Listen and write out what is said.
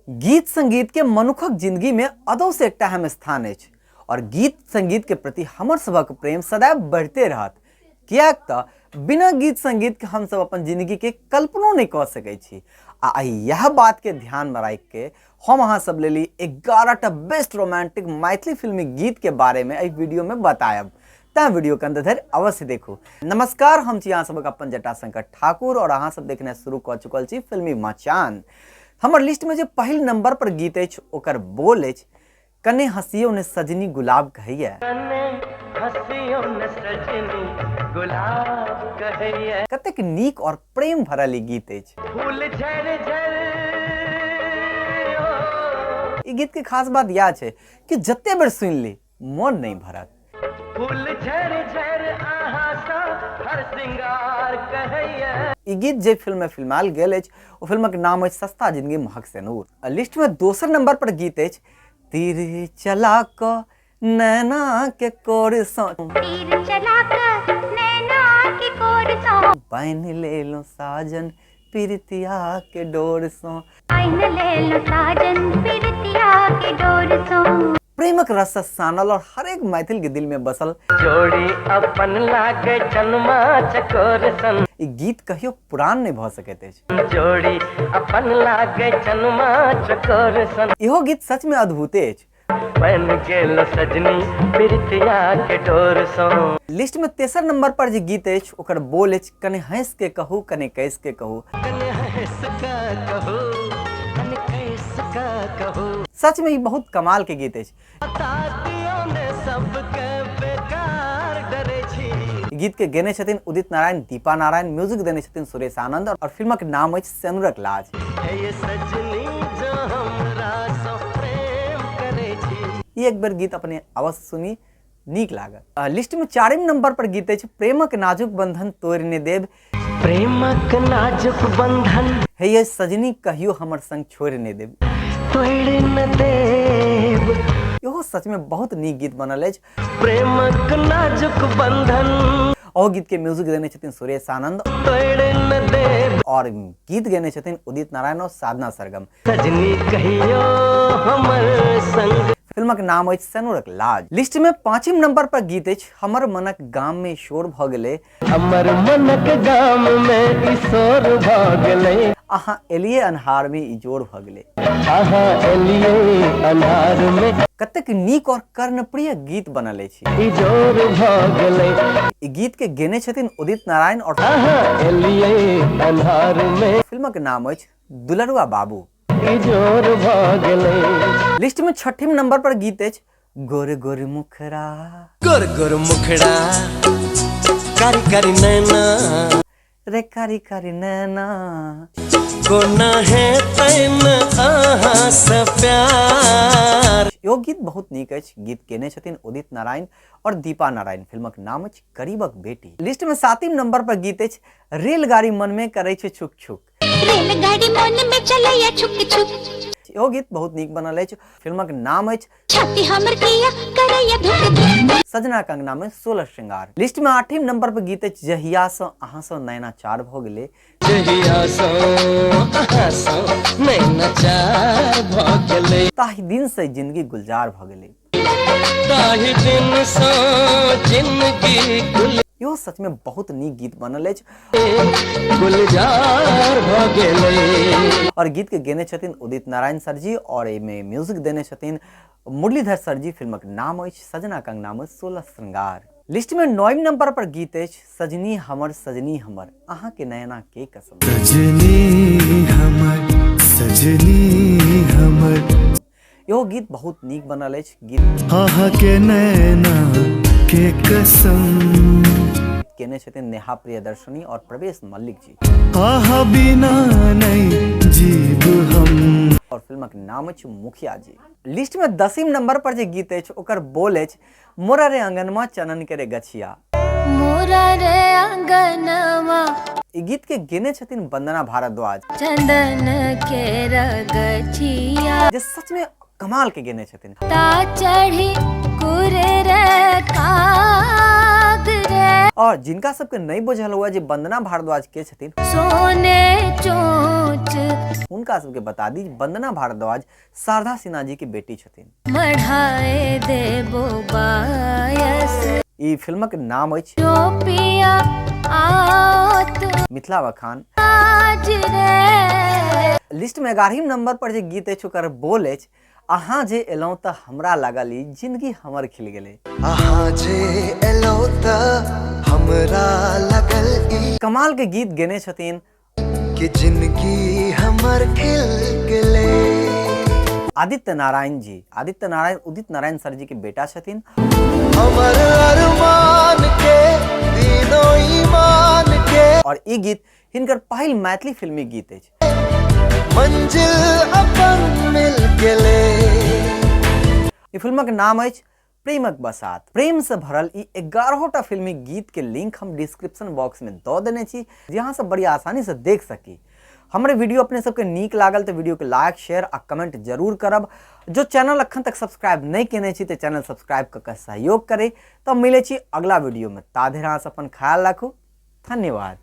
गीत संगीत के मनुखक जिंदगी में अदौ से एकटा अहम स्थान अछि और गीत संगीत के प्रति हमर सभक प्रेम सदैव बढ़ते रहत, किएक तऽ बिना गीत संगीत के हमसब अपन जिंदगी के कल्पनो नहीं कऽ सकै छी। आ इएह बात के ध्यान में राखि के हम अहाँ सब लेल 11 टा बेस्ट रोमांटिक मैथिली फिल्मी गीत के बारे में एहि वीडियो में बतायब, तैं वीडियो के अंत धरि अवश्य देखू। नमस्कार, हम छी अहाँ सबक अपन जटाशंकर ठाकुर और अहाँ सब देखने शुरू कऽ चुकल छी फिल्मी मचान। हमर लिस्ट में जे पहिल नंबर पर गीत अछि ओकर बोल अछि कने हंसियो ने सजनी गुलाब कहैया। कने हंसियो ने सजनी गुलाब कहैया। कतेक नीक और प्रेम भरल ई गीत अछि। फूल झर झर ओ। ई गीत के खास बात यह छै कि जते बेर सुनि ली मन नहीं भरत। फूल झर झर अहाँ सँ हर सिंगार कहैया। ई गीत जे फिल्म में फिल्मायल गेल अछि ओ फिल्मक नाम अछि सस्ता जिंदगी महक सेनूर। लिस्ट में दोसर नंबर पर गीत अछि तीर चला क नैना के कोर सँ। तीर चला क नैना के कोर सँ। बान्हि लेलहुँ साजन पिरतिया के डोर सँ। बान्हि लेलहुँ साजन पिरतिया के डोर सँ। प्रेमक रस सँ सानल और हरेक मैथिल के दिल में बसल जोड़ी अपन लागे चनमा चकोर सन। ई गीत कहियो पुरान नहीं भ सकैत अछि। जोड़ी अपन लागे चनमा चकोर सन। इहो गीत सच में अद्भुते अछि। बन गेल सजनी पिरतिया के डोर सँ। लिस्ट में तेसर नंबर पर जे गीत अछि ओकर बोल अछि कने हंस के कहू कने कैस के कहू। कने हंस के कहू कने कैस के कहू। सच में ई बहुत कमाल के गीत अछि। बता दियौ ने सबके बेकार डरे छी। गीत के गेने छथिन उदित नारायण, दीपा नारायण, म्यूजिक देने छथिन सुरेश आनंद और फिल्मक नाम अछि सेनुरक लाज। हे ये सजनी जो हमरा सँ प्रेम करे छी। ई एक बेर गीत अपने अवश्य सुनी, नीक लागत। लिस्ट में चारिम नंबर पर गीत अछि प्रेमक नाजुक बंधन तोड़ि ने देब। प्रेमक नाजुक बंधन हे ये सजनी कहियो हमर संग छोड़ि ने देब। तोड़ि ने देब। इहो सच में बहुत नीक गीत बनल अछि। प्रेमक नाजुक बंधन। ओ गीत के म्यूजिक देने छथिन सुरेश आनंद तोड़ि ने देब। और गीत गेने छथिन उदित नारायण और साधना सरगम। सजनी कहियो हमर संग। फिल्मक नाम अछि सेनुरक लाज। लिस्ट में पांचम नंबर पर गीत अछि हमर मनक गाम में शोर भ गेलै। हमर मनक गाम में ई शोर भ गेलै। अहाँ एलियै अन्हार में ई जोर भ गेलै। अहाँ एलियै अन्हार में। कतेक नीक और कर्णप्रिय गीत बनल अछि। ई जोर भ गेलै। ई गीत के गेने छथिन उदित नारायण और अहाँ एलियै अन्हार में। फिल्मक नाम अछि दुलरुआ बाबू। ई जोर भ गेलै। लिस्ट में छठिम नंबर पर गीत अछि गोर गोर मुखड़ा। गोर गोर मुखड़ा कारी कारी नैना। रे कारी कारी नैना। कोना है तैन अहाँ से प्यार। यो गीत बहुत नीक अछि। गीत केने छथिन उदित नारायण और दीपा नारायण। फिल्मक नाम अछि गरीबक बेटी। लिस्ट में सातिम नंबर पर गीत अछि रेलगाड़ी मन में करै छै छुक छुक। रेलगाड़ी मन में चलैया छुक छुक। इहो गीत बहुत नीक बनल अछि। फिल्मक नाम अछि छाती हमर किया करैया धुक धुक। सजना कंगना में 16 श्रृंगार। लिस्ट में आठम नंबर पर गीत अछि जहिया सँ अहाँ सँ नैना चार भ गेलै। जहिया सँ अहाँ सँ नैना चार भ गेलै। ताहि दिन से जिंदगी गुलजार भ गेलै। ताहि दिन सँ जिंदगी गुल। इहो सच में बहुत नीक गीत बनल अछि। गुलजार भ गेलै। और गीत के गेने छथिन उदित नारायण सर जी और एहिमे म्यूजिक देने छथिन मुरलीधर सर जी। फिल्मक नाम अछि सजना कंगना में 16 श्रृंगार। लिस्ट में 9 नंबर पर गीत अछि सजनी हमर सजनी हमर अहाँ के नयना के कसम। सजनी हमर सजनी हमर। इहो गीत बहुत नीक बनल अछि। गीत अहाँ के नैना के कसम। केने छथिन नेहा प्रियदर्शनी और प्रवेश मल्लिक जी। अहाँ बिना नहीं जीब हम। और फिल्मक नाम अछि मुखिया जी। लिस्ट में 10 नंबर पर जे गीत अछि ओकर बोल अछि मोरा रे अंगनमा चनन के रे गछिया। मोरा रे अंगनमा। ई गीत के गेने छथिन वंदना भारद्वाज। चंदन के रगछिया। जे सच में कमाल के गेने छथिन। ता चढ़ी कुर रे काग रे। और जिनका सबके नहीं बुझल हुआ जे वंदना भारद्वाज के छथिन, सोने चोच हुनका सबके बता दी वंदना भारद्वाज शारदा सिन्हा जी के बेटी छथिन। मढ़ाए देबो बायस। ई फिल्मक नाम अछि जो पिया आओत मिथिला बखान। आज रे। लिस्ट में 11 नंबर पर जे गीत अछि ओकर बोल अछि अहाँ जे एलहुँ तऽ हमरा लागल ई जिंदगी हमर खिल गेलै। अहाँ जे एलहुँ तऽ हमरा लगल ई कमाल के गीत गेने छथिन कि जिंदगी हमर खिल गेलै। आदित्य नारायण जी। आदित्य नारायण उदित नारायण सर जी के बेटा छथिन। हमर अरमान के दीनो ईमान के। और ई गीत हिनकर पहिल मैथिली फिल्मी गीत अछि। मंजिल अपन मिल गेलै। ई फिल्मक नाम अछि प्रेमक बसात। प्रेम से भरल ई 11टा फिल्मी गीत के लिंक हम डिस्क्रिप्शन बॉक्स में दऽ देने छी, जे अहाँ सब बड़ी आसानी से देख सकी। हमर वीडियो अपने सबके नीक लागल तऽ वीडियो के लाइक, शेयर आ कमेंट जरूर करब। जो चैनल अखन तक सब्सक्राइब नहीं केने छी तऽ चैनल सब्सक्राइब कऽ के सहयोग करे। तब मिलै छी अगला वीडियो में, ता धरि अहाँ सब अपन ख्याल राखू। धन्यवाद।